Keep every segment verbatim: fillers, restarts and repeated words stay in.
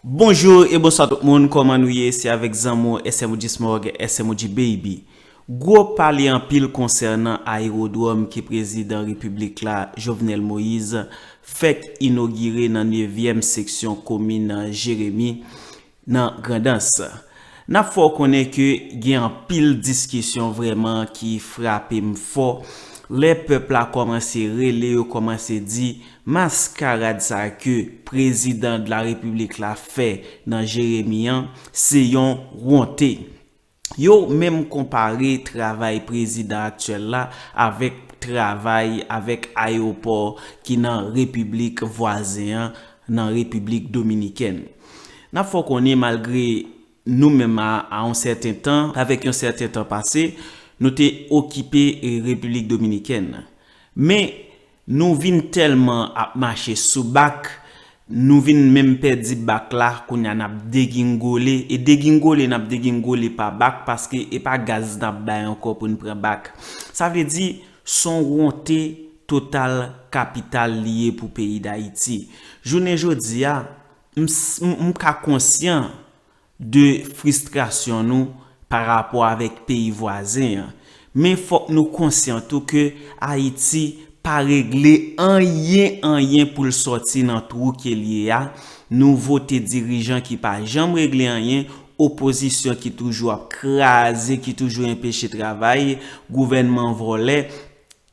Bonjou e bonswa tout moun, kòman nou ye? Se avèk zanmi w S M O G Smog, S M O G Baby. Gwo pale anpil konsènan ayewodwòm ke prezidan repiblik la, Jovenel Moïse, fèk inogire nan nevyèm seksyon komin Jeremi nan Grandans. N ap fè w konnen ke gen anpil diskisyon vrèman ki frape m fò lè pèp la kòmanse rele, yo kòmanse di maskarad sa ke prezidan de la repiblik la fè nan Jeremi an, se yon wonte. Yo menm konpare travay prezidan aktyèl la avèk travay avèk ayewopò ki nan repiblik vwazen an, nan Repiblik Dominikèn. N ap fè w konnen malgre nou menm a, a yon sèten tan, avèk yon sèten tan pase, nou te okipe eh, Repiblik Dominikèn. Men, nou vin tèlman ap mache sou bak, nou vin menm pèdi bak la, kounye a n ap degingole, e degingole n ap degingole pa bak, paske e pa gaz n ap bay ankò pou n pran bak. Sa vle di, s on wonte total kapital li ye pou peyi Dayiti. Jounen jodi a, m, s- m, m ka konsyan de fristrasyon nou pa rapò avèk peyi vwazen an. Men fòk nou konsyan tou ke Ayiti pa regle anyen, anyen pou l sòti nan twou ke l ye a. Nou vote dirijan ki pa janm regle anyen, opozisyon ki toujou ap kraze, ki toujou enpeche travay, gouvènman vòlè,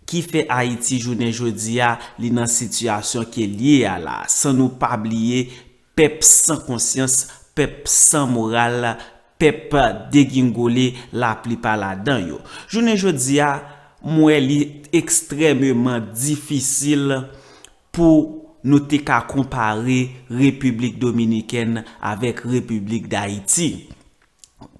ki fè Ayiti jounen jodi a, li nan sitiyasyon ke l ye a la. San nou pa bliye, pèp san konsyans, pèp san moral, pèp degingole, laplipa ladan yo. Jounen jodi a, m wè li ekstrèmeman difisil pou nou te ka konpare Repiblik Dominikèn avèk Repiblik Dayiti.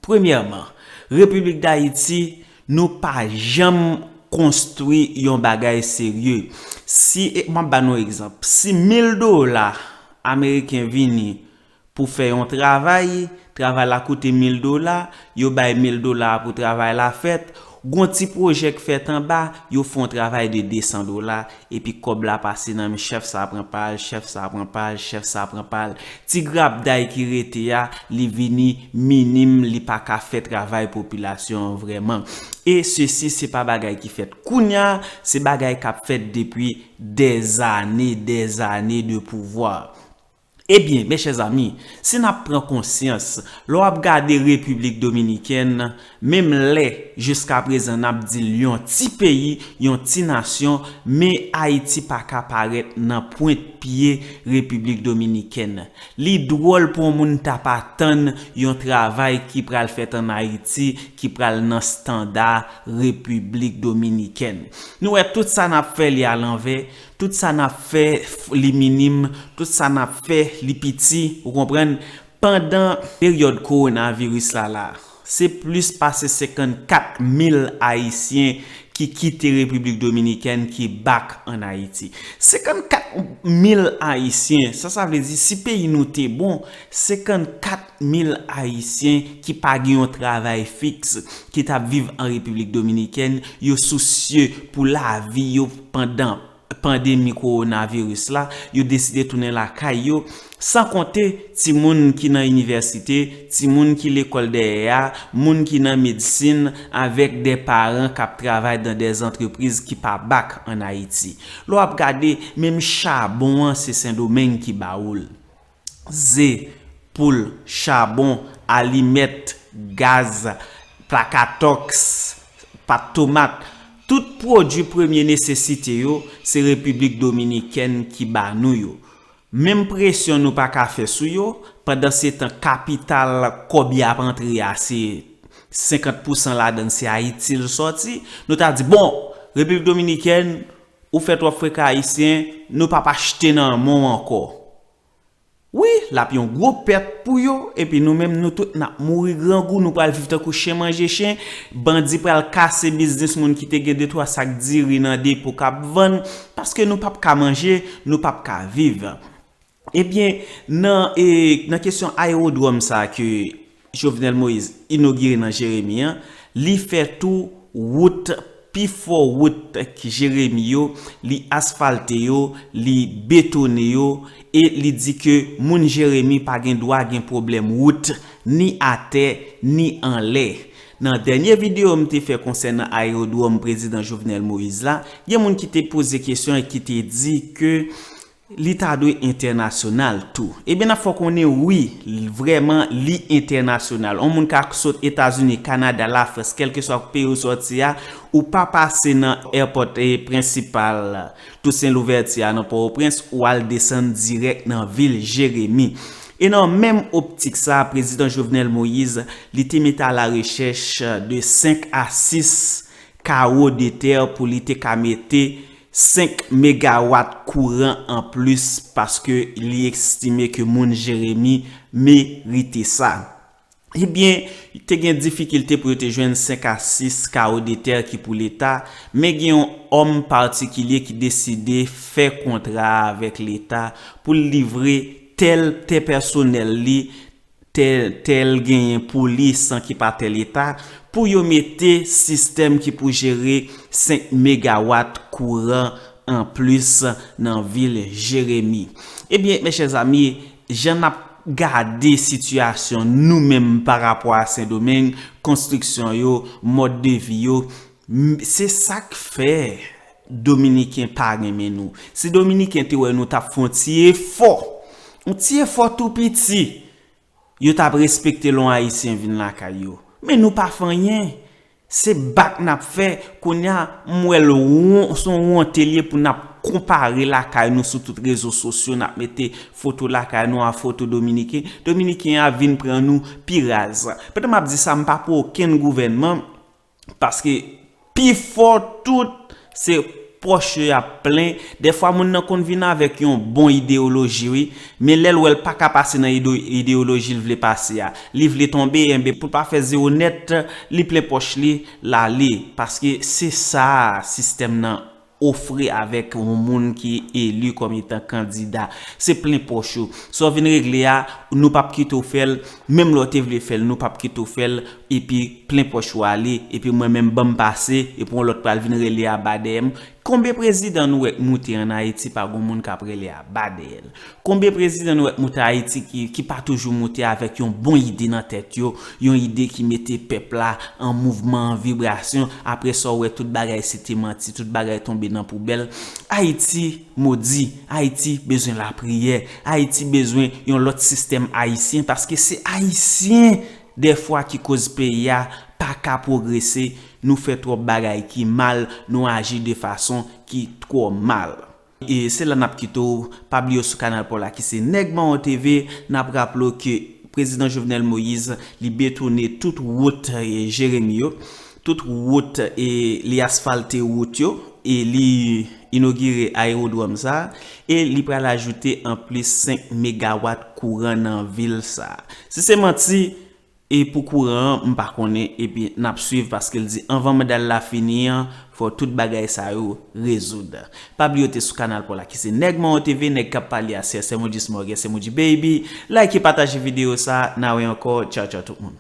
Premyèman, Repiblik Dayiti, nou pa janm konstwi yon bagay serye. Si, e, m ap ba nou egzanp, si mil dola ameriken vini pou fè yon travay, travay la koute mil dola, yo bay mil dola pou travay la fèt, gon ti pwojè k fèt anba, yo fè yon travay de de san dola, epi kòb la pase nan men chèf sa pran pa l, chèf sa pran pa l, chèf sa pran pa l. Ti grapday ki rete a, li vini minim, li pa ka fè travay popilasyon an vrèman. E sesi se pa bagay ki fèt kounya, se bagay k ap fèt depi dèzane, dèzane de pouvwa. Ebyen, mes chers amis, si n ap pran konsyans, lè w ap gade Repiblik Dominikèn, menm lè jiska prezan n ap di l yon ti peyi, yon ti nasyon, men Ayiti pa ka parèt nan pwent pye Repiblik Dominikèn. Li dwòl pou yon moun ta pa tann yon travay ki pral fèt ann Ayiti, ki pral nan standa Repiblik Dominikèn. Nou wè tout sa n ap fè li alanvè, tout sa n ap fè f- li minim, tout sa n ap fè li piti, ou konprann? Pandan peryòd kowonaviris la la, se plis pase senkannkat mil Ayisyen ki kite Repiblik Dominikèn ki back ann Ayiti. Senkannkat mil Ayisyen, sa sa vle di si peyi nou te bon, senkannkat mil Ayisyen ki pa gen yon travay fiks, ki t ap viv an Repiblik Dominikèn, yo sousye pou lavi yo pandan pandemi kowonaviris la, yo deside tounen lakay yo, san konte timoun ki nan inivèsite, timoun ki lekòl dèyè a, moun ki nan medsin, avèk de paran k ap travay dan de zantrepriz ki pa back ann Ayiti. Lè w ap gade, menm chabon an se Sendomeng ki ba ou l. Ze, poul, chabon, alimèt, gaz, plakatòks, pat tomat, tout pwodui premye nesesite yo, se Repiblik Dominikèn ki ba nou yo. Menm presyon nou pa ka fè sou yo, pandansetan kapital kòb y ap antre a se senkant pousan ladan l se Ayiti l sòti, nou ta di, bon, Repiblik Dominikèn, ou fè twòp freka ayisyen, nou p ap achte nan men w ankò. Wi, l ap yon gwo pèt pou yo, epi nou menm nou tout n ap mouri grangou, nou pral viv tankou chen manje chen, bandi pral kase biznis moun ki te gen de twa sak diri nan depo k ap vann, paske nou p ap ka manje, nou p ap ka viv. Ebyen, nan, e, nan kesyon ayewodwòm sa a ke Jovenel Moïse inogire nan Jeremi an, li fè tou wout pifò wout Jeremi yo, li asfalte yo, li betone yo, e li di ke moun Jeremi pa gen dwa gen pwoblèm wout ni atè, ni anlè. Nan dènye videyo m te fè konsènan ayewodwòm Prezidan Jovenel Moïse la, gen moun ki te poze kesyon e ki te di ke li ta dwe entènasyonal tou. Ebyen, n ap fè w konnen, wi, vrèman, li entènasyonal. Yon moun ka sot Etazini, Kanada, Lafrans, kèlkeswa peyi w sòti a, ou pa pase nan èpòt, e, prensipal Toussaint Louverture a nan Pòtoprens, ou al desann dirèk nan vil Jeremi. E nan menm optik sa, Prezidan Jovenel Moïse, li te mete a la rechèch de senk a sis kawo de tè pou li te ka mete senk megawat kouran anplis, paske li estime ke moun Jeremi merite sa. Ebyen, te gen difikilte pou yo te jwenn senk a sis kawo de tè ki pou Leta, men gen yon òm patikilye ki deside fè kontra avèk Leta pou l livre tèl tè pèsonèl li, tèl, tèl genyen pou li san ki pa tè Leta, pou yo mete sistèm ki pou jere senk megawat kouran anplis nan vil Jeremi. Ebyen, mes chers amis, jan n ap gade sitiyasyon nou menm pa rapò a Sendomeng, konstriksyon yo, mòd de vi yo, m- se sa k fè Dominiken pa renmen nou. Si Dominiken te wè nou t ap fè yon ti efò, yon ti efò tou piti, yo t ap respekte lè yon Ayisyen vin lakay yo. Men nou pa fè anyen. Se bak n ap fè. Kounye a, m wè l won, se yon wonte l ye pou n ap konpare lakay nou sou tout rezo sosyo, n ap mete foto lakay nou a foto Dominiken. Dominiken an ap vin pran nou pi raz. Pandan m ap di sa, m pa pou okenn gouvènman, paske pifò tout se pòch yo y ap plen. Dèfwa moun nan konn vin avèk yon bon ideyoloji, wi, men lè l wè l pa ka pase nan ide- ideyoloji l vle pase a, li vle tonbe, enben pou l pa fè zewo nèt, li plen pòch li, l ale. Paske se sa sistèm nan ofri avèk yon moun ki eli kòm etan kandida. Se plen pòch ou. Sa w vin regle a, nou p ap kite w fè l, menm lè w te vle fè l, nou p ap kite w fè l, epi plen pòch ou ale, epi mwen menm ban m pase, epi yon lòt pral vin rele aba dèyè m. Konbyen prezidan nou wè k moute ann Ayiti pa gon moun k ap rele aba dèyè l? Konbyen prezidan nou wè k moute Ayiti ki, ki pa toujou moute avèk yon bon ide nan tèt yo, yon ide ki mete pèp la an mouvman, an vibrasyon, apre sa w wè tout bagay se te manti, tout bagay tonbe nan poubèl? Ayiti modi, Ayiti bezwen lapriyè, Ayiti bezwen yon lòt sistèm ayisyen, paske se Ayisyen dèfwa ki koz peyi a pa ka pwogrese, nou fè twòp bagay ki mal, nou aji de fason ki twò mal. E se la n ap kite w, pa bliye w sou kanal pa w la ki se Nèg Mawon T V, n ap raple w ke Prezidan Jovenel Moïse, li betone tout wout, e, Jeremi yo, tout wout, e, li asfalte wout yo, e li inogire ayewodwòm sa, e li pral ajoute anplis senk megawat kouran nan vil sa. Si se manti, e pou kouran an, m pa konnen, epi n ap swiv paske l di anvan manda l la fini an, fò tout bagay sa yo rezoud. Pa bliye w te sou kanal pa w la ki se Nèg Mawon T V, nèg k ap pale a se Semoji Smorgan, Semoji Baby. Like e pataje videyo sa, n a wè ankò, tchaw tchaw tout moun.